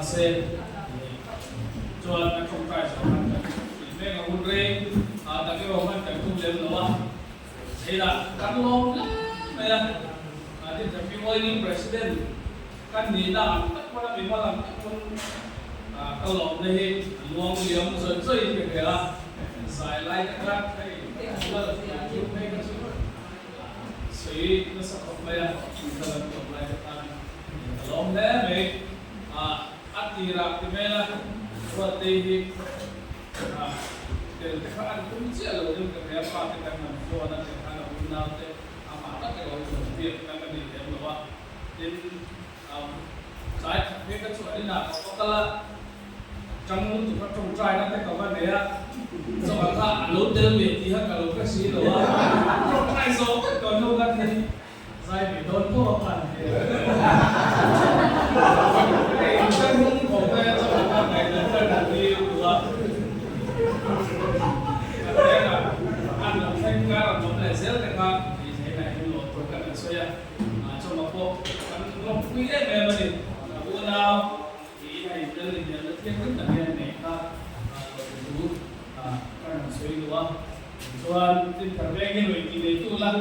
se chuan a tawngtai zawh khan kan tih mek a hun reng a tak erawh hman kan tum lem lo a, heilah kan lawm hle mai a, tin Traffic Oiling President kan nihna ang tak pawn a mimal ang tak pawn ka lawmna hi a luang liam zawih zawih in ka hria a, zai lai te khan hei lal thu phei kha chu sawi nasa khawp mai a, lal an tlawm lai te khan ka lawm hle mai. A tirah ti mai la, Ruattei hi tel te kha an tum chiah lo deuh ka hria, pa te kan han phone a te khan a unau te amah tak erawh hi rawn biak tak a ni lem lo a, tin tlai khat phei kha chu an inah ka va kal a, tang lutuk a tawngtaina te ka va nei a, chawhma kha a lo tel ve tih kha ka lo hre si lo a, tawngtai zawh vek ka hnu khan hei Zai ve dawn tho a khan he. Hei in hre hnung khawp e chawhma khan ngaihdan ber kan ni duh a. Kan veng ah an lo thleng kar an awm leh zel te kha tih theih na hian lawm tur kan han sawi a. Chawhma pawh kan lawmpui em em a ni. Unau tiin a intel inelna thianghlim tak hian neih kha lawm thu kan han sawi duh a. Chuan tin thar veng hi rawn tih nei tu la,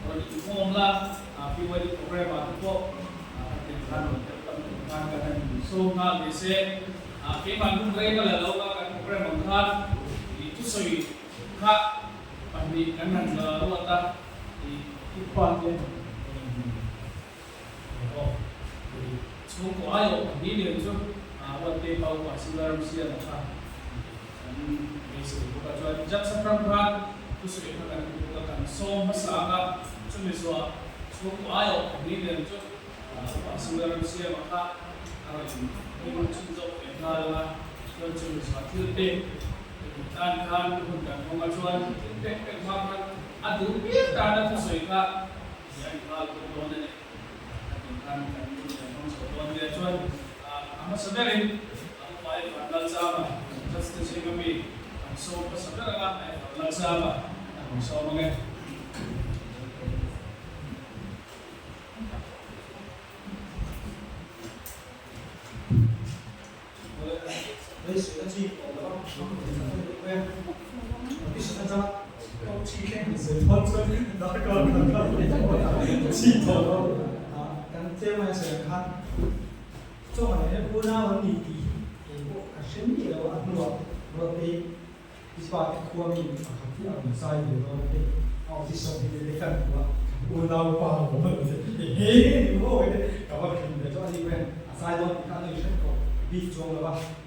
rawn inkhawm la, PYD program ah te pawh kan tin khan rawn tel tam tur khan kan han insawm nghal ni se. Keimah hun rei ka la lo a, kan program ang khan i thusawi kha pahnih kan han ruat a, i ipa te rawn aw chhungkaw aiawh pahnih lian chu Ruatte Pau Pa Silvaram Siama kha Kan beisei bawk a, chuan Judge Trump khan thusawi kha kan ti bawk a, kan sawm hmasa ang a, chumi zuah chhungkaw aiawh pahnih lian chu Upa Sundaram Siama kha a rawn hming chhun zawk ve nghal ang a, chuan chumi zuah thil pek pahnih tan khan hun kan hmang a, chuan thil pek pek hma khan a duh piang tana thusawi kha i a inghal bawk dawn a ni. A tih khan kan hun kan hmang chho dawn nia, chuan a hmasa berin a upa i van lal cham a, judge te zinga mi kan sawm hmasa ber anga a i van lal cham a, a rawn sawm ang e.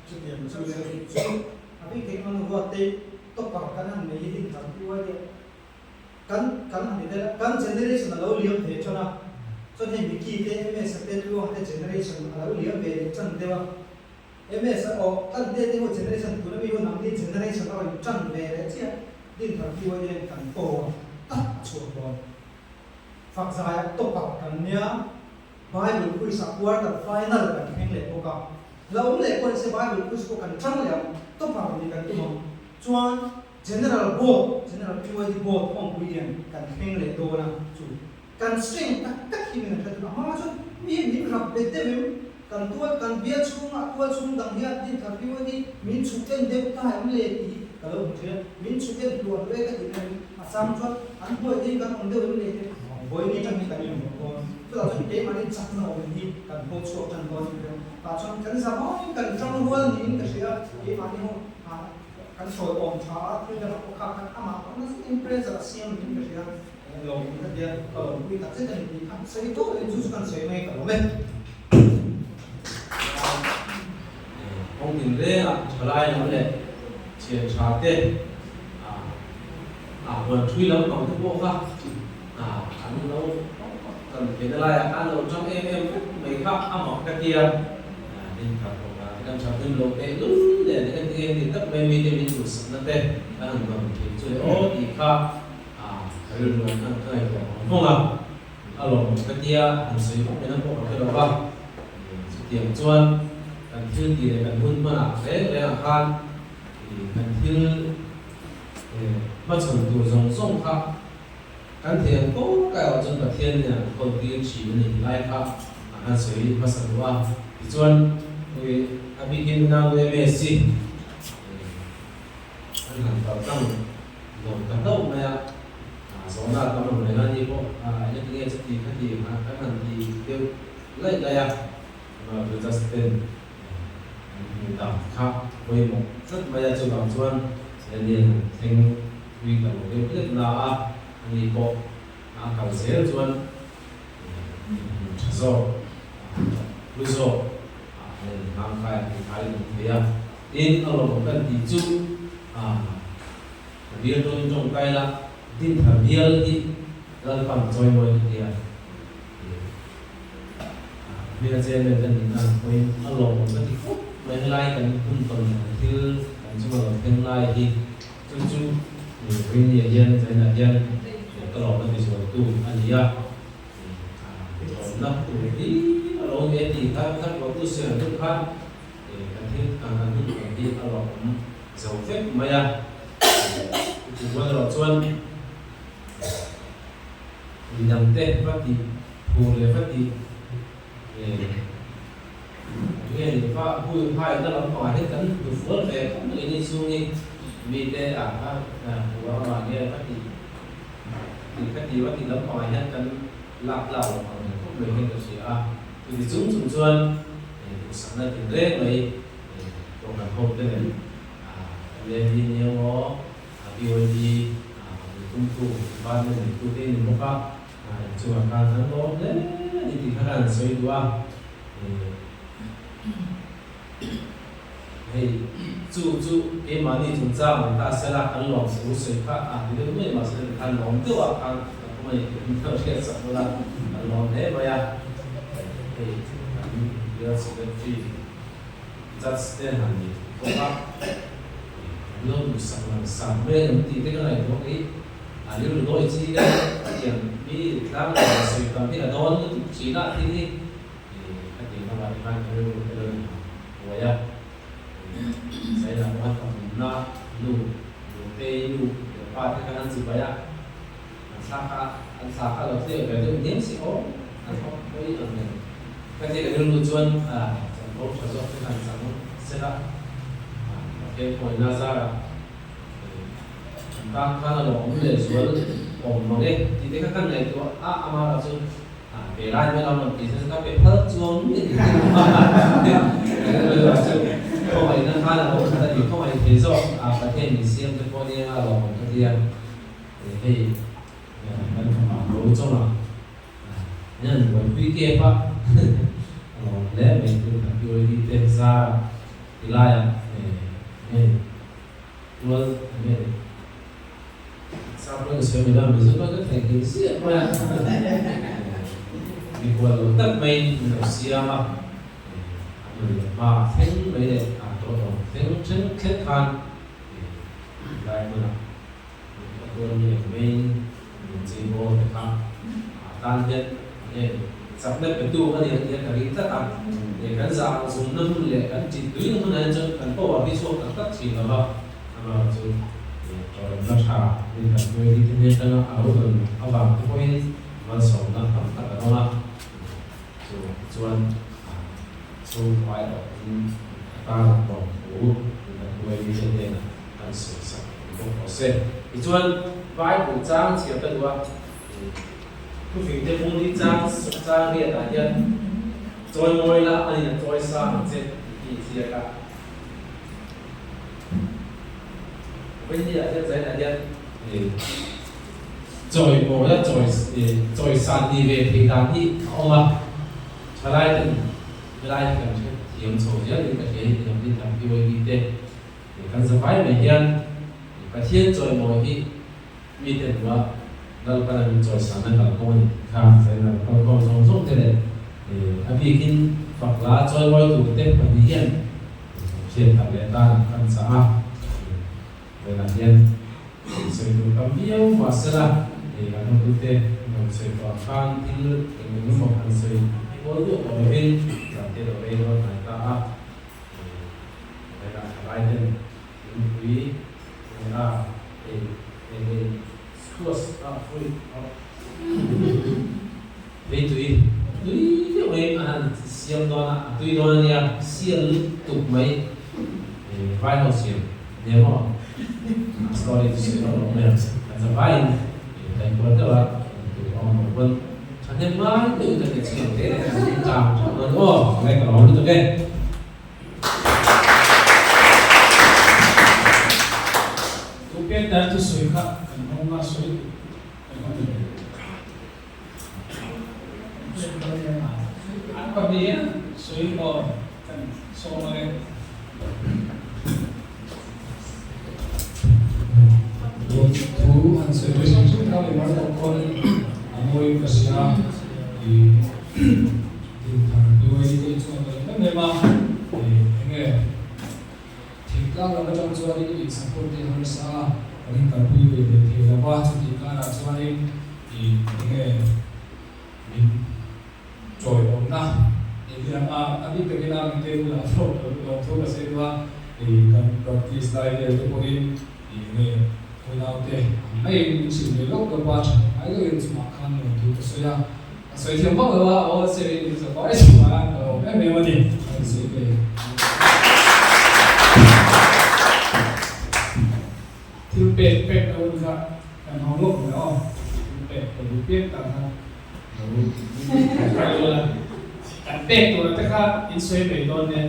Chutiang chu chu a bik thei hmang ruat te topper kan han nei hi din thar uai deuh kan kan han ti tel a kan generation a lo liam ve tan a chuan hei Micky te MS a te Luang te generation a lo liam ve leh tan deuh a MS a aw kan te te ho generation tuna mi hun ang hi generation a rawn tan ve leh chiah din thar uai te hian kan aw tak a chhuak dawn fak zaiah topper kan nia. Bible quiz ah quarter final kan thleng leh bawk a, la awm leh pawh nise Bible quiz pawh kan chang leh ang, topper ni kan tum ang. Chuan General Board, General PYD Board khawmpui lian kan thleng leh dawn a, chu kan strength tak tak hi min an hre tum a, hma chuan mi min rap bet deuh em, kan tual kan bial chhungah tual chhung dang hian din thar PYD min chhuk en deuh ta em le tih hi ka lo hmu thin a, min chhuk en hluah hluah e ka tih na em, a chang chuan an hnuai te hi kan awm deuh em le te. Vawiin atang hi kan inhmuh dawn. Chutah chuan keimahni chakna awm hi kan haw chhuak tan dawn in ka ring. Tah chuan kan za vangin kan tang rual niin ka hria. Keimahni ho kan sawi awm tha a, thil dangah pawh kha khan amah pawh nasa takin pressure a siam niin ka hria. Lawm ka tia, ka lawmpui tak zet a ni tih kha sawi tawh lovin chu chu kan sawi mai ka lawm e. Kawng tinrengah thalai lam leh thian tha te a huan thui lampang te pawh kha an lo kan theihna laiah khan lo tang em em vek mai kha a mak ka tia din thar pawh kha kan tha hlim lo teh lul nen eng eng ti tak mai mite min duhsakna te kan han dawng thin chu le aw tih kha ka rilru an ka ngaihtuah vawng vawng a. A lawm ka tia han sawi vak mai na pawh ka hre lo va, chutiang chuan kan thil tih leh kan hun hmanah reng rengah khan kan thil hmachhawn tur zawng zawng kha kan thei ang tawk erawh chuan Pathian hnenah kan kawl tir thin a ni ti lai kha a han sawi hmasa duh a. Tichuan. A bikin nau MS hi an han kal tlang lo ta hlauh mai a, zawhna a tam ang reng a ni pawh engati nge chuti kha ti kan han ti deuh laih laih a, amaherawhchu Justin an hmu dan kha pawimawh tlat mai a, chuvang chuan Daniel han thleng thui ta lo deuh hlek na a, ani pawh a kal zel chuan inhmun tha zawk, hlu zawk ah a in hmang kai a tih kha in awm thei a. Tin, a lawmawm kan tih chu a bial tawngin tawngtai la, Dinthar bial hi Lalpan chawimawi ka ti a. Hmel chairman ka nihna ang pawhin a lawmawm ka ti khawp mai. Helai kan hun tawn leh kan thil kan chunga lo thleng lai hi chu chu Rinnia hian China hian ka lawmna ti zualtu a ni a. Lawmna tur hi a lo ni a tih kha thar lo tu siam deuh khan Kan thil kan han hun ang hi a lawmawm zo vek mai a, chutih rual erawh chuan midangte va tih phur leh va tih nge ni va hui haina lampangah hian kan hnufual ve khawp mai ni chungin mite ah kha hmu amah nge va tih tih kha tih va tih lampangah hian kan lak tlak loh ang reng khawp mai hian ka hria a, chuti chung chung chuan. Duhsakna tin reng mai program ho te nen MLD nia maw BYD tumtu department neitu te ni bawk a, inchungah khan kan lawm hle a ni tih kha kan han sawi duh a. Hei chu chu keimahni chungchang ang ta sela kan lawm thu sawi kha a ni deuh mai mahse khan lawm deuh ah khan kan awm a ni tih min lo hriat sak bawk a, kan lawm hle mai a. Hei kan bial secretary judge te han ni bawk a, an lo duhsak lang sang mai ang tih te ka ngaihtuah hi a rilru dawi chi deuh a, tiang mi tlang leh sawi tam hi a dawn lutuk thin a thil hi. Ka tih hmangah te khan ka rilru te lo in buai a, China pawh khan pathumna nu, nutei nu leh pa te khan an chi bai a, an thla kha an thla kha lo tliak ve deuh hniam si aw, an thawk pawih ang nen. Ka tih ka rilru chuan chanvo tha zawk te khan chang sela, Pathian khawina zarah an tan khan a lawmawm leh zual awm mang e tih te kha kan ngaihtuah a, amah erawh chu Pe lai mai lo rawn ti se ka pe phal chuang ni ti chu khawngaihna khan a lo khat a ni khawngaih thei zawk a Pathian min siam te pawh nia a lawmawm ka ti a hei kan fapa ro chawng a hian buaipui kep a a lawm hle mai chu kan PYD te zar a ti lai ah hei Tual nge Sap rawng sawi mai la Mizo chuan ka theihnghilh ziah mai a, mikhual lo tak maiin min lo siam a, a nun leh hma thleng mai leh a tawh tawng thleng then thleng khan lai hmunah a tual mi ang maiin min chei bawl te kha a tan hian nge chakna petu a ni ang tih a ka ring tlat a, kan zah zumna hmun leh kan ṭih tuina hmunah hian chuan kan power hi chhuak tak tak ṭhin lo va, amaherawhchu chu tawrhna ṭha min kan hruai hi te hnen aṭanga a lo dawn avang te pawhin malsawmna tam tak a dawng a, chuvang te chuan chhungkuai erawhin a tan lawm thu min kan hruai hi te hnenah kan sawi sak bawk rawh se. Tichuan Bible chang chhiar ka duh a. Thufing te bung hi chang chang riat ah hian chawi mawi la a nin a chawi sang ang che tih hi i ziak a. Vawiin ah hian zain ah hian chawi mawi a chawi chawi san ni ve thei dan hi a awm a. Thalai ten helai hi kan hre thiam chho zel in ka hria hi ti lam hi tam PYD te kan zavai mai hian Pathian chawi mawi hi Mite hnuah Lalpana min chawisanna kalkawng a ni tih kha zaina kalkawng zawng zawng te leh a bikin fakla chawimawi tur te pahnih hian hriat tak leh tan kan chah a. Zainah hian sawi tur tam viau mahsela kan hotute rawn sawi tawh ang khan thil eng eng emaw han sawi kual duah tawh lovin zan te lo rei dawn hnai ta a. Zainah thalai ten Lungpui a hei hei hei squash a fruit a hei tui tui deuh mai a han siam dawn a, a tui dawn a nia, sial lutuk mai vai ho siam nia maw? Story chu sawi lawk lawk mai ang, kan za vaiin kan inkual deuh a, intur a awm lo pawn thahnem ngai deuhin kan inchhing ang te leh kan in tang theuh dawn aw, ngai ka lawm lutuk e. Tu Peter thusawi kha kan hawng a sawi duh kan awm lo. An pahnih sawi maw kan sawm ang e. Thu han sawi ve zung zung kha mimar tawh pawn a mawi ka hria i dinthar duai te hi chuan ka lawm em em a enge thingtlang lam atang chuanin in support te harsa a kan inkalpui ve leh thei lo va chutih karah chuanin i enge min Chawiawmna tih hi ang a, a bik takin a mite bulah pawh ka lawm thu ka sawi duh a, ih kan practice lai vel te pawhin ih nge unaute ang maiin min chhilh ve lawk lawk a, tha ngai deuhin chungah khan lawm thu ka sawi a, a sawi thiam vak lo a, aw sir in zafai chungah khan ka lawm em em a ni, a rawn sawi ve. Thil pek pek na hun kha kan hawng lawk mai aw, thil pek ka duh piang tak kha. Kan pek tur te kha in sawi mai dawn nia.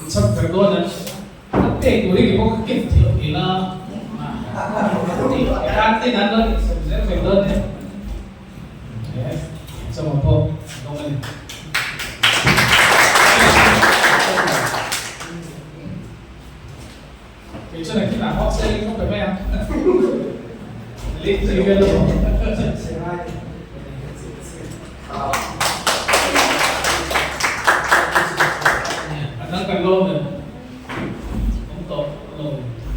In chhak ber dawn an kan pek tur hi kipawh ka ken theih ila kan tin an lo insawm zel mai dawn nia. Chama pawh dawng a ni. Kei chuan engtin ah hawk se link ka pe mai ang. Link chi vel a awm. A dang kan lawm em? Awm tawh lo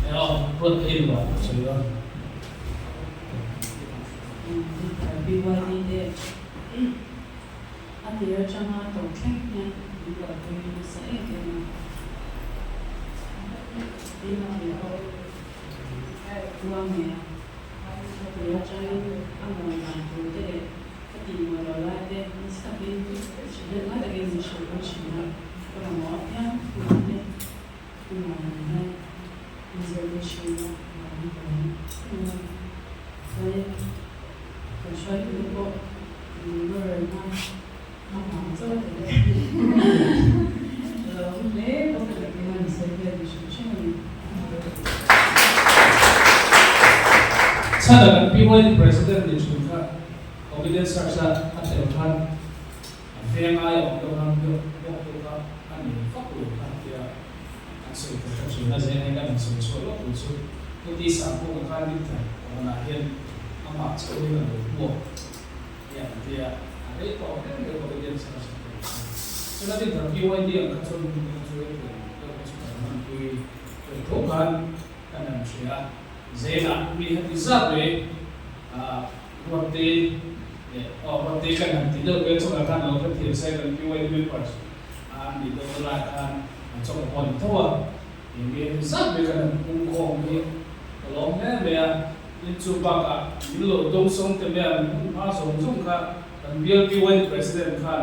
e aw, ruat thei lo ah sawi dawn. BYD te a tir atanga tawp thleng hian min kalpui nasa em em a. Keimah leh pawh ruang nei a, a tir atangin a mawi dan tur te leh ka tih mawi loh lai te nasa takin hrilh ngai takin min hrilh pui thin a, ka mamawh apiang hmuh te hmuh ang hian min zirpui thin a, vang ka lawm em a. Chuanin kan hruaitute pawh min rorelna a hmang chauh a ti lo hle bawk a takin a insawi vel ni hrim hrim a ni. Chhana kan PYD President ni thin kha Obedient Church a a tel khan a veng aia awm deuh khan biak bawk deuh kha a nei vak lo kha tia an sawi ta kha thin a, zeng hi kan han sawi chhuah lawk tur chu Pu Tisangkunga khan Dinthar Kawnah hian amah chauhin a lo hmuak hi an ti a, a rei tawh hle mai Obedient Church a tel khan. Chuan a Dinthar PYD ang kha chuan hmun kha chu hetiang deuh kha chu kan hmanpui tel tho khan kan han hria a, Zeinah mi heti zat mai Ruattei leh aw Ruattei kan han ti deuh vel chungah khan lo hrethiam se kan PYD members a an nih deuh na lai khan an chawk a hawn tho a, eng nge heti zat mai kan han pung khawm hi ka lawm hle mai a, tin chu bakah min lo dawng sawng te mai a, min hun hma zawng zawng kha kan bial PYD President khan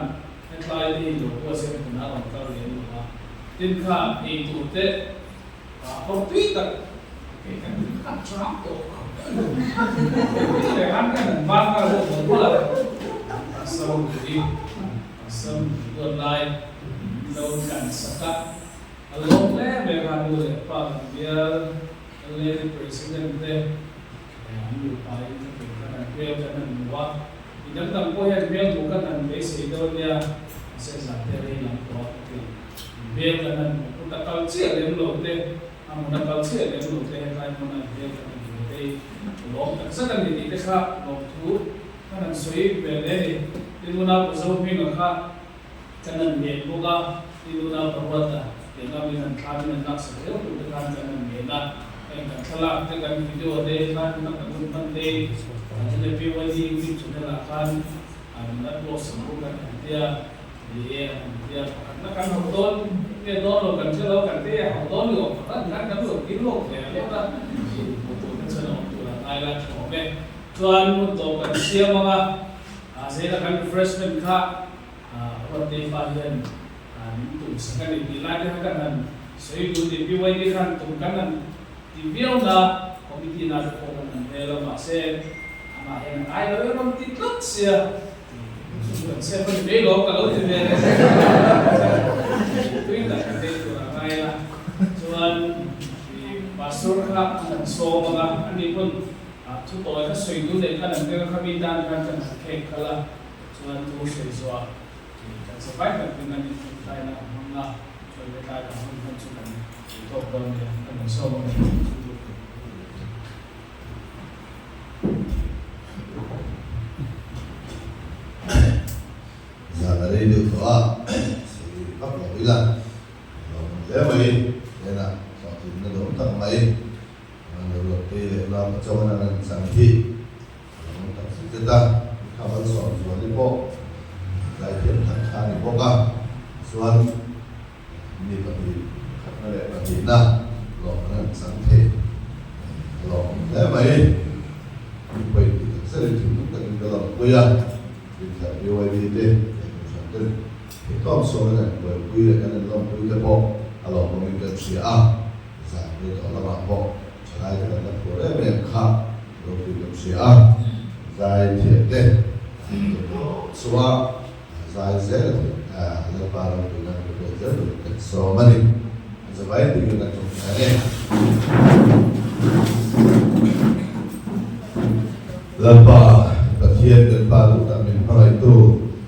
hetlai te hi lo buatsaih hmun a rawn kal lem lo a, tin kha ei tur te Kawr tui tak kei kan khat hram tawh leh han kan han ban nghal deuh mawlh mawlh a, a sam tui a sam duat lai lo kan sak a, a lawm hle mai kha nu leh pa kan bial lady president te an nupa in ka kei khan an hmel kan han hmu a, mi dang dang pawh hian hmel hmuh kan han beisei dawn nia, mahse zan te rei lam tawh a ka ti ang. Hmel kan han hmuh put a kal chiah lem lo te, a hmun a kal chiah lem lo te hetlai hmuna hmel kan han hmu te hi lawm tak zet a ni tih te kha lawmthu kan han sawi ve hle a ni. Tinuna pa Zohminga kha kan han ngen bawk a, Tinuna pa Ruata tianga min han thla min han laksak zel tur te khan kan han ngen a, heng kan thlalak te kan video te hetlai hmuna kan hun hman te hi PYD YouTube channel ah khan min upload sak bawk a ni an tia. Ni e, a han ti a, pakhatna kan hauh dawn nge dawn lo kan hre lo, kan te a hauh dawn ni awm pakhat khan kan lo kir lawk ve a lawk a, hmuh tur te chuan a awm tur a. ngai la tha awm e. Chuan hmun tawp kan siam ang a, zela kan refreshment kha Ruattei fa hian min tum sak a ni tih lai te kha kan han sawi duh ni. PYD khan tum kan han ti viau na, committee na te pawh kan han hmel a, mahse amah hian a ngai lo e rawn ti tlat sia. Chu kan chhiat a ni mai lo, ka lo ti ve leh zet a. Tui tak ka nei tur a ngai a, chuan i pastor kha an han sawm ang a, ani pawn thu tawi kha sawi duh nei khan an keng a, khami tan khan kan han khek khalh a, chuan thu sawi zuah kan zavai tak ding a ni, tlai lah an hmang a, chuan hetlai kan hun hman chu kan tawp dawn nia, kan han sawm ang a ni. Zan a rei deuh tawh a, sawi vak lo ila lawm hle mai, hnenah hlawhtlinna dawm tak mai Ruattei leh Naupa Chawngana an han chang hi a lawm tak zet zet a, kha Malsawm Zuali pawh zaithiam tak kha a ni bawk a, chuan Mi pahnih, pakhatna leh pahnihna lawm an han chang thei. A lawmawm hle mai. Mi pawi tih tak zetin thinlung takin ka lawmpui a, Rinthar BYD te leh Kohhran te theihtawp sawn an han buaipui leh kan han lawmpui te pawh a lawmawmin kan hria a, zan rei tawh lamah pawh thalai te kan la phur em em kha ropui kan hria a, zai thiam te an theihtawp chhuah a. Zai zel a theih a, Lalpa ropui nan ka pek zel tur kan sawm a ni. A zavai tuiin kan tum thei ang e. Lalpa Pathian kan Pa duh tak min hmangaihtu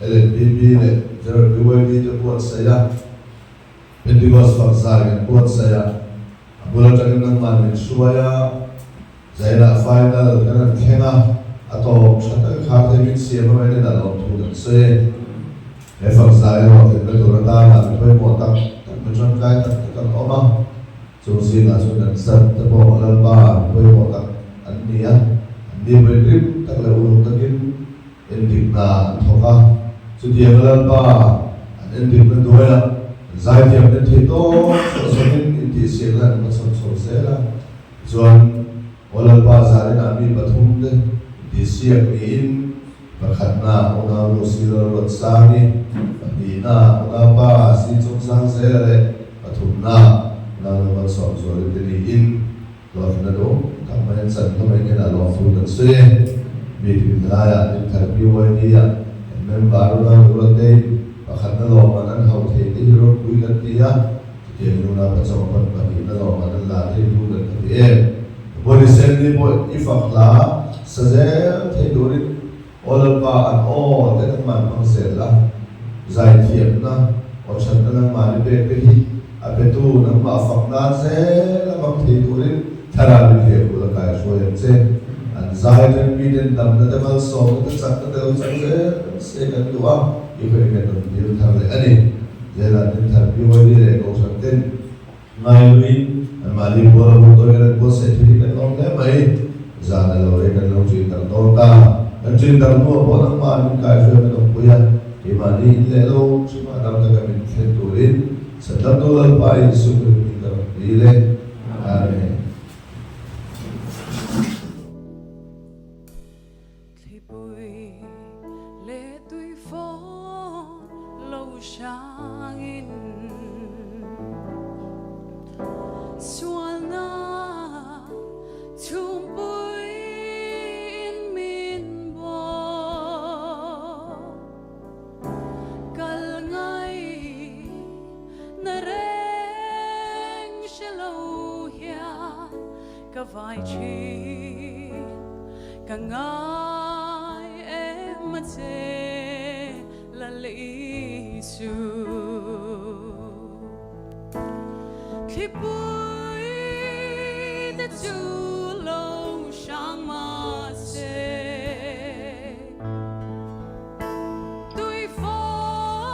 LNPP leh General BYD te buatsaih a, Pentecost fak zai kan buatsaih a, a bul atangin nangmah min hruai a, Zainah final kan han thleng a, a tawp tha tak a khar thei min siam a mai nen a lawmthu kan sawi e. He fak zai erawh tlinna tur atana mi pawimawh tak tak mi tangkai tak tak an awm a, chung zingah chuan kan zat te pawh Lalpa mi pawimawh tak an ni a, an ni vawi rim tak leh uluk takin endikna an thawk a, chutianga Lalpa an endikna hnuaiah zaithiam te theih tawp chhuah chhawmin intihsiakna an hmachhawn chho zel a. Chuan Aw Lalpa zaninah mi pathum te intihsiak niin pakhatna Unau Lucy Lalruatsangi, pahnihna Unaupa Si Chawngsangzela leh pathumna Unau Lalmalsawmzuali te niin hlawhtlinna duh tak mai an chan hlawm eng eng ah lawmthu kan sawi e. Meeting hlaiah Dinthar PYD ah kan member Unau Ruattein pakhatna lawmman an hauh thei te hi ropui kan ti a. Chutiang nuna pachawng pawn pahnihna lawm an an la thei tu kan ka ti em. Body Assembly pawh i fak hla sa zel thei turin aw Lalpa an aw te nangmah hmang zel la, zaithiamna aw thatna nangmah ni pek te hi a petu nangmah fak nan zel a hmang thei turin thlarau in he kul a kaihruai ang che. An zai then mi ten damna te malsawmna te chakna te lo chang zel se kan duh a, i hawi kan rawn dil thar leh a ni. Zelah Dinthar PYD leh Kohhran ten ngailuin anmahni bual a hun tawi kan an buatsaih thei hi kan lawm hle mai. Zan a lo rei kan lo ṭin darh dawn ta. Kan ṭin darh hnuah pawh nangmah min kaihruai kan awmpui a, keimahni in leh lo chungah dam taka min thlen turin Chhandamtu Lalpa Jesuh Krist ka rawn dil e. Amen. Thlipui leh tuifawn lo hrangin sualna chhungpuiin min bawk. Kal ngai na reng hre lo hian Ka vai thin, ka ngai em a che Lal Isu. Thlipui te chu lo hrang mah se, Tuifawn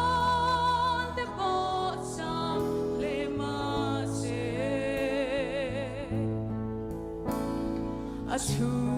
te pawh chang hle mah se. A chhung.